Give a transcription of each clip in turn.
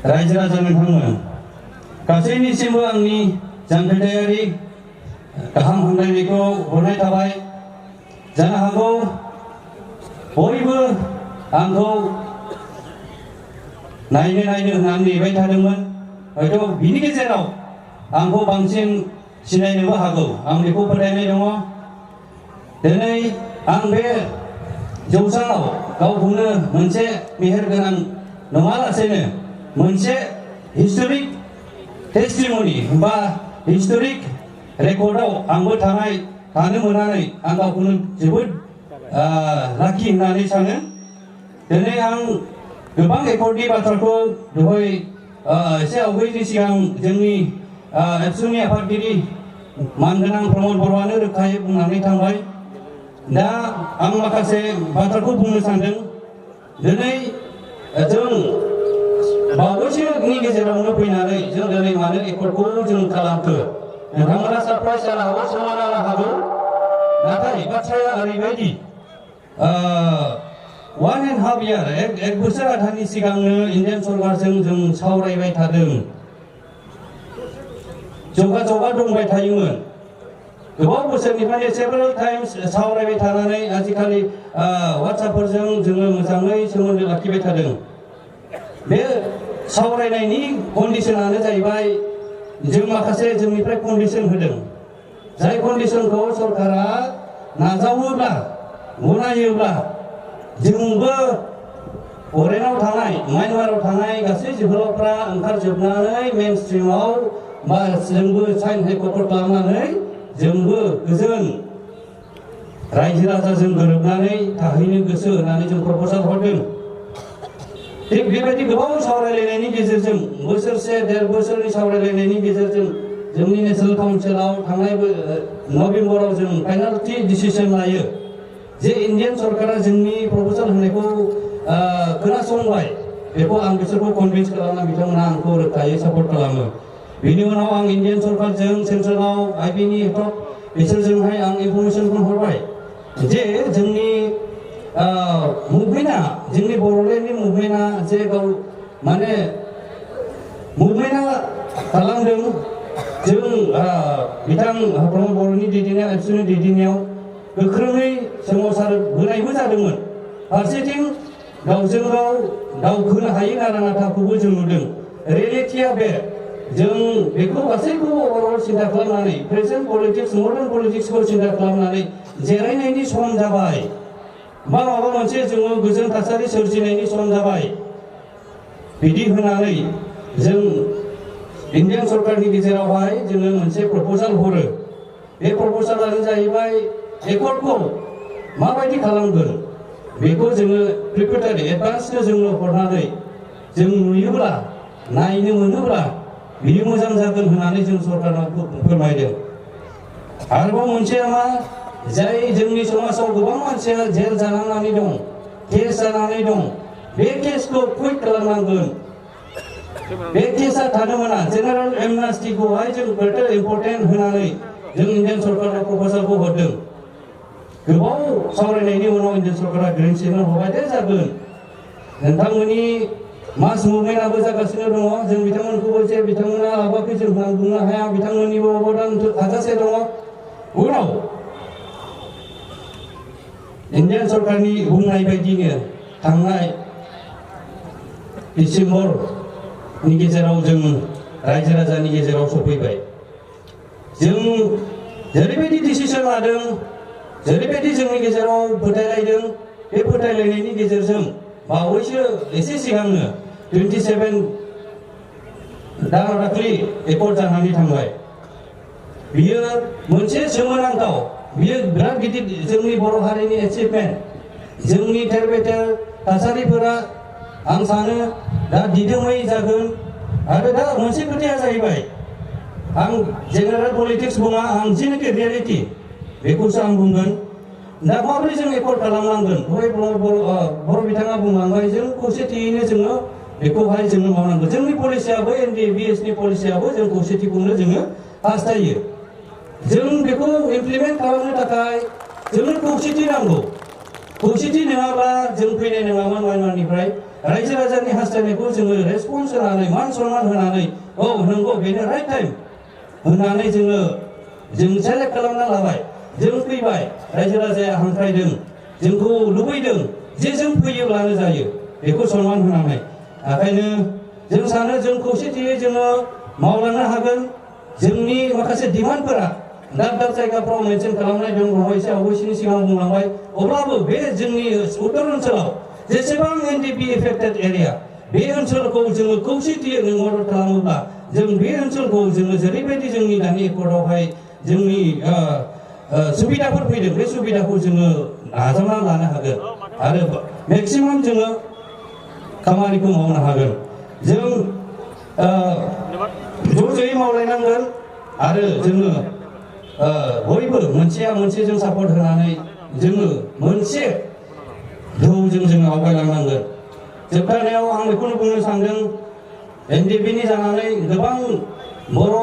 रायजो राजा नोंथांमोन गासैनिसिमबो आंनि जांख्रिथायारि गाहाम हामलायनायखौ हरनाय थाबाय। जानो हागौ बयबो आंखौ नायनो होननानै नेबाय थादोंमोन। हयथ' बिनि गेजेराव आंखौ बांसिन सिनायनोबो हागौ, आं बेखौ फोथायनाय दङ। दिनै आं बे जौसाङाव गावखौनो मोनसे मेहेरगोनां नङालासेनो मोनसे हिस्टरिक टेस्टिमनि बा हिस्टरिक रेकर्डआव आंबो थानो मोननानै आं गावखौनो जोबोद लाखि होननानै सानो। दिनै आं गोबां रेकर्डनि बाथ्राखौ दहाय एसे आवगायनि सिगां जोंनि एबसुनि आफादगिरि मानगोनां प्रमद बर'आनो रोखायै बुंनानै थांबाय। दा आं माखासे बाथ्राखौ बुंनो सानदों। दिनै जों बावैसोनि गेजेरावनो फैनानै जों दिनै मानो रेकर्डखौ जों खालामखो नोंथांमोना सारप्राइज जानो हागौ, सोमोनांनो हागौ। नाथाय बाथ्राया ओरैबायदि 1.5 year एक बोसोर आधानि सिगांनो इन्डियान सरकारजों जों सावरायबाय थादों, जगाजगा दंबाय थायोमोन। गोबाव बोसोरनिफ्रायनो सेभारेल टाइम्स सावरायबाय थानानै आजिखालि वाट्सएपफोरजों जोङो मोजाङै सोमोन्दो लाखिबाय थादों। बे सावरायनायनि कन्डिशनानो जाहैबाय जों माखासे जोंनिफ्राय कन्डिशन होदों, जाय कन्डिशनखौ सरकारा नाजावोब्ला गनायोब्ला जोंबो फरेनाव थानाय म्यानमाराव थानाय गासै जोहोलावफ्रा ओंखारजोबनानै मेन स्ट्रिमाव बा जोंबो साइन हाइकर्ट खालामनानै जोंबो गोजोन रायजो राजाजों गोरोबनानै थाहैनो गोसो होननानै जों प्रप'जाल हरदों। थिग बेबायदि गोबाव सावरायलायनायनि गेजेरजों बोसोरसे 1.5 बोसोरनि सावरायलायनायनि गेजेरजों जोंनि नेशनेल काउन्सिलाव थांनाय नभेम्बराव जों फाइनालथि डिसिसन लायो जे इन्डियान सरकारा जोंनि प्रप'जाल होनायखौ खोनासंबाय। बेखौ आं बिसोरखौ कनभिन्स खालामना बिथांमोना आंखौ रोखायै सापर्ट खालामो। बिनि उनाव आं इन्डियान सरकारजों सेन्ट्रेलाव आइपिनि हेड बिसोरजोंहाय आं इनफरमेसनखौ हरबाय जे जोंनि मुभमेन्टआ, जोंनि बर'लेण्डनि मुभमेन्टआ जे गाव माने मुभमेन्टआ खालामदों। जों बिथां प्रमद बर'नि दैदेननायाव एबसुनि दैदेननायाव गोख्रोङै सोमावसारबोनायबो जादोंमोन। फारसेथिं गावजों गाव दावखोनो हायै नारा नाथाखौबो जों नुदों। रियेलिटिया बे जों बेखौ गासैखौबो अभारअल सिन्था खालामनानै प्रेजेन्ट पलिटिक्स मडार्न पलिटिक्सखौ सिन्था खालामनानै जिरायनायनि सम जाबाय बा माबा मोनसे जोङो गोजोन थासारि सोरजिनायनि सम जाबाय बिदि होनानै जों इन्डियान सरकारनि गेजेरावहाय जोङो मोनसे प्रप'जाल हरो। बे प्रप'जालानो जाहैबाय एकर्डखौ माबायदि खालामगोन बेखौ जोङो प्रिपेरेटरि एडभान्सनो जोङो हरनानै जों नुयोब्ला नायनो मोनोब्ला बियो मोजां जागोन होननानै जों सरकारनाव फोरमायदों। आरोबाव मोनसेया मा, जाय जोंनि समाजाव गोबां मानसिया जेल जानांनानै दं, केस जानानै दं, बे केसखौ कुइट खालामनांगोन। बे केसा थानो मोना। जेनेरेल एमनेस्टिखौहाय जों बिराद इम्परटेन्ट होनानै जों इन्डियान सरकारनाव प्रप'जालखौ हरदों। गोबाव सावरायनायनि उनाव इन्डियान सरकारा ग्रिन सिगनेल हरबाय दे जागोन। नोंथांमोननि मास मुभमेन्टआबो जागासिनो दङ। जों बिथांमोनखौबो जे बिथांमोना लाबोआखै जों बुंनो हाया, बिथांमोननिबो अबदान हाजासे दङ। उनाव इन्डियान सरकारनि बुंनाय बायदिनो थांनाय डिसेम्बरनि गेजेराव जों रायजो राजानि गेजेराव सफैबाय। जों जेरैबायदि डिसिसन लादों, जेरैबायदि जोंनि गेजेराव फोथायलायदों, बे फोथायलायनायनि गेजेरजों बावैसो एसे सिगांनो 27 दाखालि एकर्ड जानानै थांबाय। बियो मोनसे सोमोनांथाव, बियो बिराद गिदिर जोंनि बर' हारिनि एचिभमेन्ट। जोंनि थेर बेथेर थासारिफोरा आं सानो दा दिदोमै जागोन। आरो दा मोनसे खोथाया जाहैबाय, आं जेनेरेल पलिटिक्स बुङा, आं जेनाखि रियेलिटि बेखौसो आं बुंगोन। दा माबोरै जों एकर्ड खालामनांगोन, दहाय बर' बिथाङा बुंलांबाय, जों खौसेथियैनो जोङो बेखौहाय जोङो मावनांगौ। जोंनि पलिसियाबो NDBSनि पलिसियाबो जों खौसेथिखौनो जोङो हास्थायो। जों बेखौ इमप्लिमेन्ट खालामनो थाखाय जोंनो खौसेथि नांगौ। खौसेथि नङाब्ला जों फैनाय नङामोन म्यानमारनिफ्राय। रायजो राजानि हास्थायनायखौ जोङो रेसपन्स होनानै मान सनमान होनानै औ नंगौ बेनो राइट टाइम होननानै जों सेलेक्ट खालामना लाबाय जों फैबाय रायजो राजाया हांख्रायदों जोंखौ लुबैदों जे जों फैयोब्लानो जायो बेखौ सनमान होनानै ओंखायनो जों सानो जों खौसेथियै जोङो मावलांनो हागोन जोंनि माखासे डिमान्डफोरा दाब दाब जायगाफ्राव मेनसन खालामनाय दं दहाय एसे आवगायसिनि सिगां बुंलांबाय अब्लाबो बे जोंनि उत्तर ओनसोलाव जेसेबां एनडिपि एफेक्टेड एरिया बे ओनसोलखौ जोङो खौसेथियै मदद खालामोब्ला जों बे ओनसोलखौ जोङो जेरैबायदि जोंनि दानि एकर्डआवहाय जोंनि सुबिदाफोर फैदों बे सुबिदाखौ जोङो नाजावना लानो हागोन आरो मेक्सिमाम जोङो खामानिखौ मावनो हागोन जों ज' ज'यै मावलायनांगोन आरो जोङो बयबो मोनसेया मोनसेजों सापर्ट होनानै जोङो मोनसे दोहौजों जोङो आवगायलांनांगोन जोबथारनायाव आं बेखौनो बुंनो सानदों एनडिपिनि जानानै गोबां बर'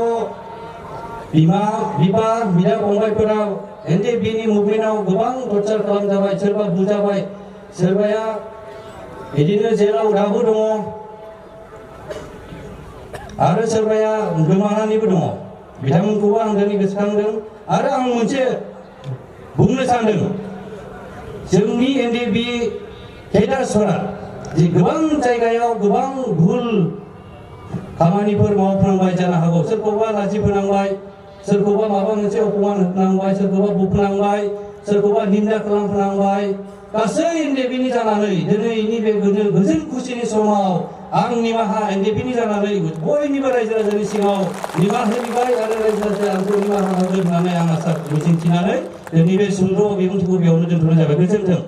बिमा बिफा बिदा फंबायफोरा एनडिपिनि मुभमेन्टआव गोबां टर्चार खालामजाबाय सोरबा बुजाबाय सोरबाया बिदिनो जेराव दाबो दङ आरो सोरबाया गोमानानैबो दङ बिथांमोनखौबो आं दिनै गोसोखांदों आरो आं मोनसे बुंनो सानदों जोंनि एनडिपि केडार्सफोरा जे गोबां जायगायाव गोबां भुल खामानिफोर मावफ्लांबाय जानो हागौ सोरखौबा लाजि फोनांबाय सोरखौबा माबा मोनसे अपमान होनांबाय सोरखौबा बुफ्लांबाय सोरखौबा निन्दा खालामफ्लांबाय गासै एनडिपिनि जानानै दिनैनि बे गोजोन खुसिनि समाव आं निमाहा एनडिपिनि जानानै बयनिबो रायजो राजानि सिगाङाव निमाहा बिबाय आरो रायजो राजाया आंखौ निमाहा होगोन होननानै आं आसा मिजिंथिनानै दिनै बे सुंद' बिबुंथिखौ बेयावनो दोनथ'नाय जाबाय गोजोन्थों।